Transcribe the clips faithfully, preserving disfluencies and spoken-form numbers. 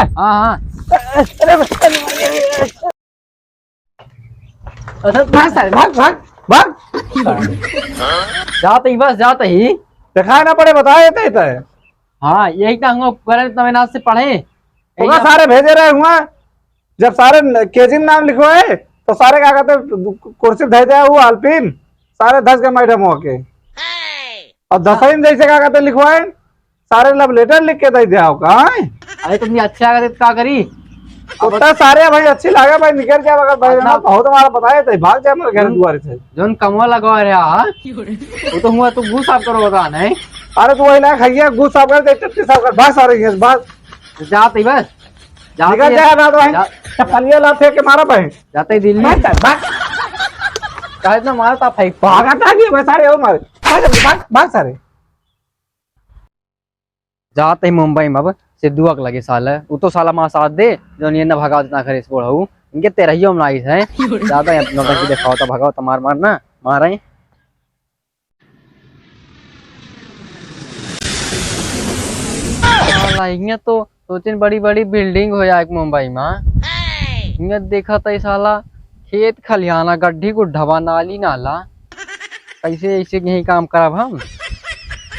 हाँ, हाँ। अरे, अरे, अरे, अरे। अरे, भाग सारे, भाग, भाग, भाग। जात ही बस, जात ही। दिखाए ना पड़े, बताए देते ही तो है। हाँ, यही तो हम लोग करे, तब इनाज से पढ़े। ओका यही सारे भेजे रहे हुआ, जब सारे न-, केजी में नाम लिखवाए, तो सारे क्या कहते, कुर्सी धै दे, वो आलपिन, सारे धस के मैडम होके। और दसवीं में जैसे क्या कहते, लिखवाए, सारे love letter लिख के दे दिया होगा, हैं? अरे, तुमने अच्छा लगा तो का करी? कुत्ता सारे भाई अच्छी लगा भाई, निकल गया, मगर भाई, अपना ना बहुत हमारा बताए थे, भाग जाए हमारे घर दुआरे से। जोन कमवा लगवा रहा, हाँ? वो तो हुआ, तू घूस साफ करो, बता नहीं। अरे, तू वही लायक है, ये घूस साफ कर दे, टट्टी साफ कर, भाग सारे, ये भाग। जाते ही बस। जाते निकल ही जाए ना तो भाई, जा- चप्पलिया ला फेंक के मारा भाई। जाते ही दिल्ली। भाग, भाग। कहा इतना मारा था भाई। भागा था कि भाई सारे, ओ मारे। भाग, भाग, भाग सारे। जाते ही मुंबई में अब सिद्धुआ के लगे साला, उ तो साला माँ साथ दे, जो ये न भगाओ इतना खरीस बोल हूँ। इनके तेरहियो में नाइस है। ज्यादा यहाँ नौटंकी दिखाओ तो भगाओ तो मार मार ना, मारे। साला, इहाँ तो सोचिन बड़ी बड़ी building हो जाए मुंबई में। इहाँ देखा तो साला खेत खलिहाना, गड्ढी गुड्ढवा, नाली नाला। कैसे ऐसे यही काम करब हम?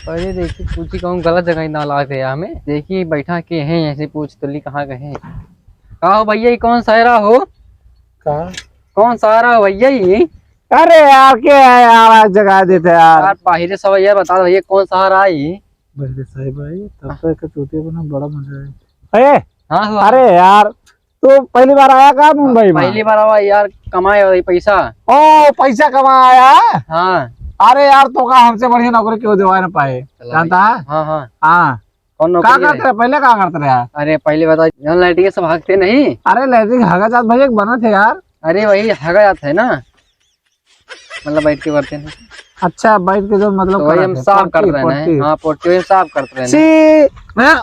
पहले देखी, पूछी कहूँ गलत जगह ही ना लाग रहे हमें। देखी बैठा के हैं, ऐसे पूछ तो ली कहाँ गए हैं। का हो भैया, ये कौन शहरा हो? का? कौन शहरा हो भैया ये? अरे यार, क्या है यार, आज जगा देते यार। यार, बाहरे सब यार बता दो, ये कौन शहरा है ये? बहरे साहब भाई, तब तो एक चूतिया बना, बड़ा मजा आया। ए, हाँ, हाँ। अरे यार, तो पहली बार आया का मुंबई में? पहली बार आवा यार, कमाए वाला पैसा। ओ, पैसा कमाए आया? हाँ। अरे यार, तो का हमसे बढ़िया नौकरी क्यों दिवा ना पाए? चला जानता भाई। है? हाँ, हाँ। हाँ। कौन नौकरी का है? करते रहे? पहले का करते रहे यार? अरे, पहले बता, जौन लैट्रिन से भागते नहीं? अरे, लैट्रिन हगा जात भाई, एक बना थे यार। अरे, वही हगा जात है ना। मतलब बैठ के करते हैं। अच्छा, बैठ के जो मतलब तो वही करत हम है, साफ करत पोटी, रहे हैं। पोटी। हाँ, पोटी वही साफ करत रहे हैं। छी, मैं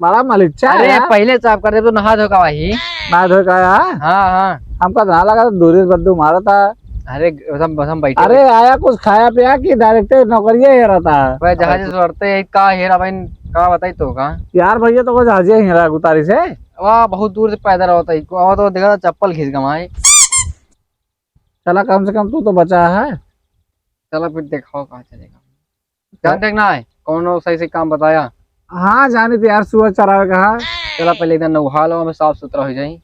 बड़ा मलिच्छा अरे, है यार। पहले साफ करते तो नहा धो के वही। नहा धो के आया? हाँ, हाँ। हमका तो ना लगा, दूरी से बदबू मारा था। अरे, बस हम, बस हम बैठे अरे, थे। आया कुछ खाया पिया कि direct नौकरिया ही रहता है? भाई, जहाज से उतरते ही का हेरा भाई, का बताई तो का? यार भैया, तो को जहाजिया ही रहा उतारी से? वाह, बहुत दूर से पैदल होता है। वो तो देखा था, चप्पल घिस गवाए। चला, कम से कम तू तो बचा है। चला फिर देखाओ कहाँ चलेगा। क्या? ध्यान देखना है, कौनो सही से काम बताया। हाँ, जानी तो यार, सुअर चरावे का है। चला पहले एकदम नहा लो, हमें साफ सुथरा हो जाई।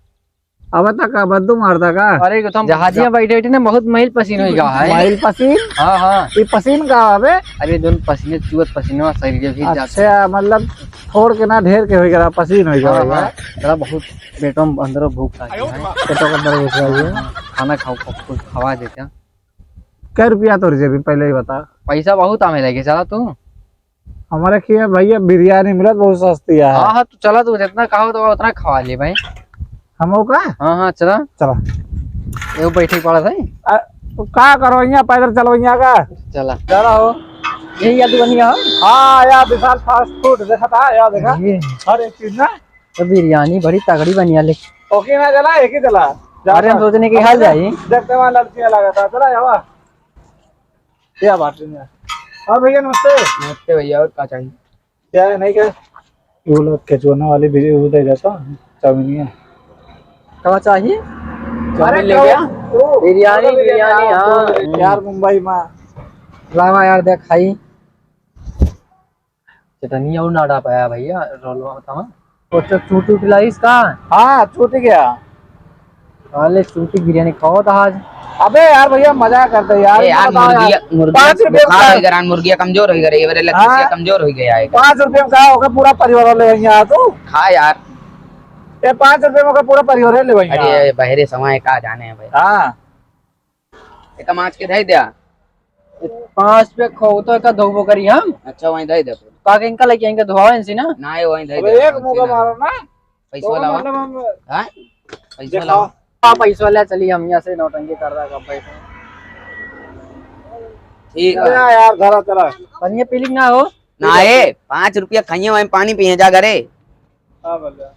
अब तक का बद्दू मारता का? अरे, तो हम जहाजिया बैठे बैठे ना बहुत मैल पसीन हो गया है। मैल पसीन? हाँ, हाँ। ये पसीन का हवे? अरे, जोन पसीने चुअत पसीनवा शरीर के भीज जात अच्छा, है। मतलब थोड़ के ना, ढेर के हो गया, पसीन हो गया हाँ, होगा। हाँ। चला बहुत पेटो में अंदरो भूख लागी है। पेटो के अंदर भूख लागी है। हाँ, खाना खाओ, कुछ खवा देते हैं। कै रुपया तोर जेबी, पहले ही बता। पैसा बहुत आवे लगे, चला तू। हमारे खिया भैया बिरयानी मिलत बहुत सस्ती है। हाँ, हाँ, तू चला, तू जितना कहो तो उतना खवा ले भाई। हम का? हाँ, हाँ, चला। चला। एगो बैठे पड़ा था। आ, तू का करो यहाँ, पैदल चलो यहाँ का? चला। चला हो। यही याद बनिया हो? हाँ, यार विशाल fast food देखा था, यार देखा। जी। हर एक चीज ना। तो बिरयानी बड़ी तगड़ी बनिया, लेकिन ओके ना चला, एक ही चला। जा अरे, हम चला। सोचने की हाल जाई। देखते वहाँ लड़कियाँ लगा था, चला जावा। क्या बात है यार। हाँ भैया, नमस्ते। नमस्ते भैया, और का चाहिए? क्या है, नहीं क्या? वो लोग केचुआना वाली भी वो दे देता, चाउमीन है। का चाहिए? चाउमीन अरे, ले गया? ओ, बिरयानी, अरे, बिरयानी, हाँ। हाँ। यार, मुंबई में। लावा यार, देख खाई। चटनी और ना डाल पाया भैया, रोलवा बतावा। वो तो चूटी उटी लाइस का? हाँ, चूटी गया। साले चूटी बिरयानी खाओ तो आज। अबे यार भैया, मजाक करते यार, ए यार, बताओ यार। मुर्गिया, मुर्गिया पाँच रुपये बुखार का। हो गया, मुर्गिया कमजोर हो गया, ये वाले लग हाँ। कमजोर हो गया है। पाँच रुपये में का होगा, पूरा परिवार ले भैया तू। खा यार। ये पाँच रुपये में का पूरा परिवार ले भैया। अरे, बहरे समय का जाने हैं भाई। हाँ। एक माछ के धई द्या। पाँच पे खो तो का धोबो करी हम। अच्छा, वहीं धई दे। का के इनका लेके इनका धोवा इनसे ना। ना, ये वहीं धई अबे दे। एक मुंह का मारो ना। पैसा तो लावा। मतलब हम हाँ? पैसा देखो। लावा। हाँ, पैसा ले चली, हम यहाँ से नौटंकी कर रहा कब बैठे। ठीक अरे है। यार, धरा, चला। पनिया पीली ना हो। ना, ए, पाँच रुपया खाइए, वहीं पानी पिए जा घरे। हाँ, बोल जा।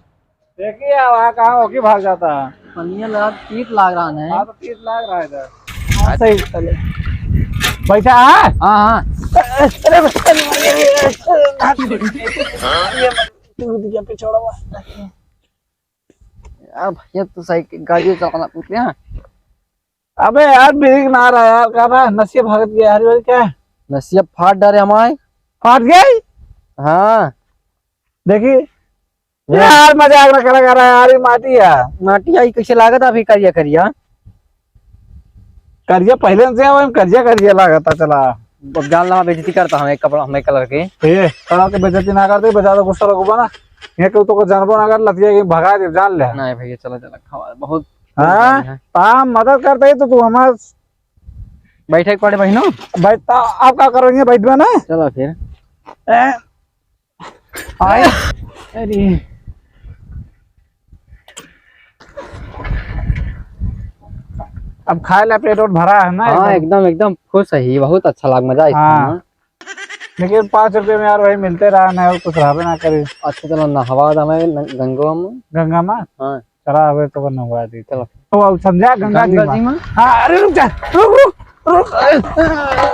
देखिए, अब वहाँ कहाँ होके भाग जाता है। पनिया लगा, तीत लाग रहा है। हाँ, तो तीत लाग रहा है इधर। हाँ, सही, चले। बैठा है? हाँ, हाँ। अरे, अरे, अरे, अरे, अरे, अरे, ये तू दिया पिछोड़ा हुआ। यार भैया, तू साइकिल, गाड़ी चलाना पूछ लिया। अबे यार, ब्रेक ना रहा यार, का रहा? नसिया भागत गया यार, यार क्या? नसिया फाट डारे हमारे। फाट गई? हाँ। देखी। यार, मजाक ना करा, करा यार, ये माटी है। माटी आई कैसे लागत अभी करिया, करिया? करिया पहले से है, वही करिया, करिया लागत है, चला। अब जान ला, बेइज्जती करता हमें कपड़ा, हमें कलर के। ये, कलर के बेइज्जती ना करते, बेचारा गुस्सा लोग बना। ये क्यों तो को जानबो ना कर, लतिया के भगा दे, जान ले। नहीं भैया, चला, चला, खावा, बहुत हाँ? है। हाँ, मदद करते ही तो तू हमार बैठे के पड़े बहिनो। बैठ, आ-, आप का करेंगे, बैठबा ना? चलो फिर। ए, आए। अरे। अब खाए ला पेट वोट भरा है ना हाँ, एकदम? एकदम, एकदम खुश है, बहुत अच्छा लाग, मजा आइस हाँ। खाना। लेकिन पाँच रुपये में यार वही मिलते रहा ना, और कुछ रहबे ना करे। अच्छा, चलो नहवा दा मैं न-, गंगवा में। गंगा में? हाँ। चला, अबे तो नहवा दी। चलो। तो अब समझा गंगा जी गंगा में। जी में? हाँ, अरे रुक जा, रुक, रुक, रुक, ए, ए,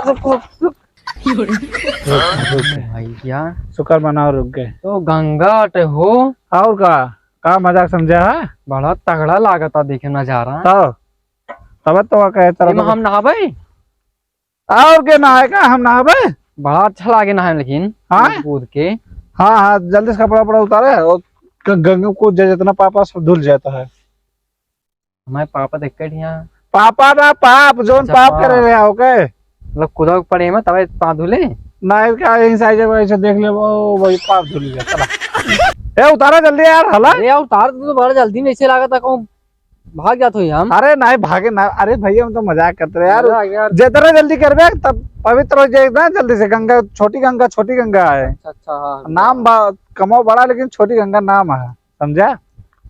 रुक, रुक, रुक। रुक, रुक, भैया। शुक्र मनाओ, रुक गए। तो गंगा अटे हो। और का? का मजाक समझा है? बड़ा तगड़ा लागता देखे नजारा। तब, तब तो कहे तरह एमा तो हम नहाबे? और के नहाए का, हम नहाबे? बड़ा अच्छा लागे नहाए में, लेकिन हाँ? कूद के। हाँ, हाँ, जल्दी से कपड़ा वपड़ा उतारे और ग-, गंगा को ज-, जितना पापा सब धुल जाता है। हमारे पापा देख के यहाँ पापा ना पाप, जोन अच्छा, पाप पाप। करे रहे हो के? मतलब कूदा पड़े में तबे पाँव धुले? ना, इसका यही साइज है, ऐसे देख ले, वो वही पाप धुल गया, चला। ए, उतारा जल्दी यार, हला। अरे यार, उतार दे तो बड़ा जल्दी में ऐसे लागत है, कहूँ भाग जात होई हम। अरे नहीं भागे ना, अरे भैया हम तो मजाक करते रहे यार। मजाक यार। जितना जल्दी करबे तब पवित्र हो जाए ना जल्दी से। गंगा, छोटी गंगा, छोटी गंगा है। अच्छा, अच्छा, हाँ। नाम बा-, कमो बड़ा लेकिन छोटी गंगा नाम है, समझा?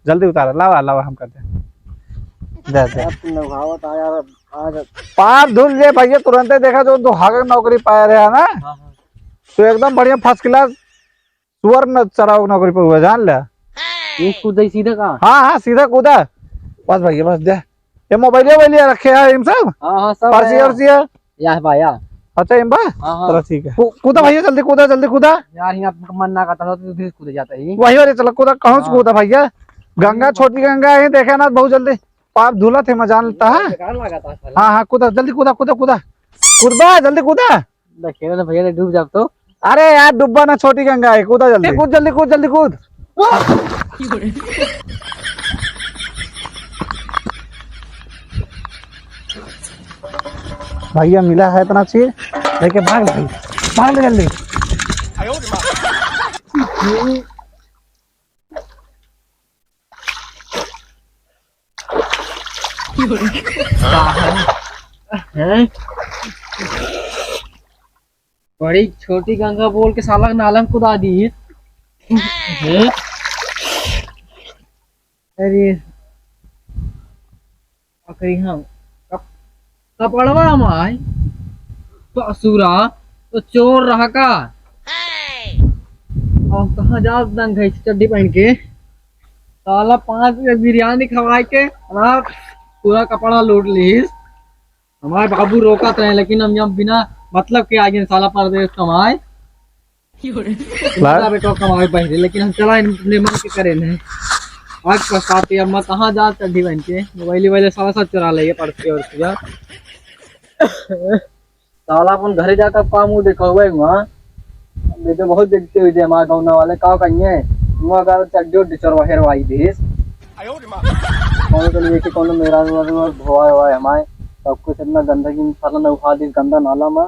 जल्दी उतारा, लावा, लावा हम करते हैं। दे, दे। यार, तुम लोग आवत आ यार, आज पार धुल जे भैया, तुरंते देखा जो दो हागक नौकरी पाए रहे है ना, हाँ, हाँ। तो एकदम बढ़िया first class सुअर न चरावे के नौकरी पे हुआ, जान ले। ये कूदे सीधा का? हाँ, हाँ, सीधा कूदा। बस भैया, बस दे। ये मोबाइलिया वोबाइलिया रखे हैं इन सब? हाँ, हाँ, सब पर्ची है। वर्ची है? या है भाया। अच्छा, इम बा? हाँ, हाँ। चलो, ठीक है। कू-, कूदा भैया, जल्दी कूदा, जल्दी कूदा। यार, यहाँ पे मन ना करता था, तो उधर कूदे जाता ही। वही वाले चलो, कूदा, कहूँ से हाँ। कूदा भैया? गंगा, हम्म। छोटी गंगा है, देखे ना, बहुत जल्दी। पाप धुला थे, मजा लेता है। बेकार लगा था साला। हाँ, हाँ, कूदा, जल्दी कूदा, कूदा, कूदा। कूदबा, जल्दी कूदा। देखे ना भैया, डूब जाब तो। अरे यार, डूबा ना, छोटी गंगा है, कूदा जल्दी। कूद, जल्दी कूद, जल्दी कूद। भैया मिला है इतना चीज, लेके भाग भाई, भाग ले जल्दी। हैं? बड़ी छोटी गंगा बोल के साला नाला में कुदा दी। हैं? अरे, का करी हम? कप-, कपड़वा हमार तो असुरा, तो चोर रहा का? अब कहाँ जात दंग है चड्डी पहन के? साला पाँच प्लेट बिरयानी खवाए के हमार पूरा कपड़ा लूट लीस। हमारे बाबू रोकत रहे, लेकिन हम यहाँ बिना मतलब के आ गए साला परदेश कमाए। बस। इनका बेटा कमावे पहले, लेकिन हम चला इन अपने मन के करे नहीं। आज पछताते, अब मैं कहाँ जा चड्डी बन के, मोबाइल वोबाइल साला सब चुरा ले, ये पढ़ते और किया। साला अपन घरे जाकर काम वो देखा हुआ है वहाँ। बेटे बहुत देखते हुए थे हमारे गाँव वाले, का कहिए, वहाँ का चड्डी उड्डी चोरवा हेरवाई देस। कौन तो लेके कौन मेरा धोआ हुआ है हमारे, सब कुछ इतना गंदगी में साला न उठा दी गंदा नाला में।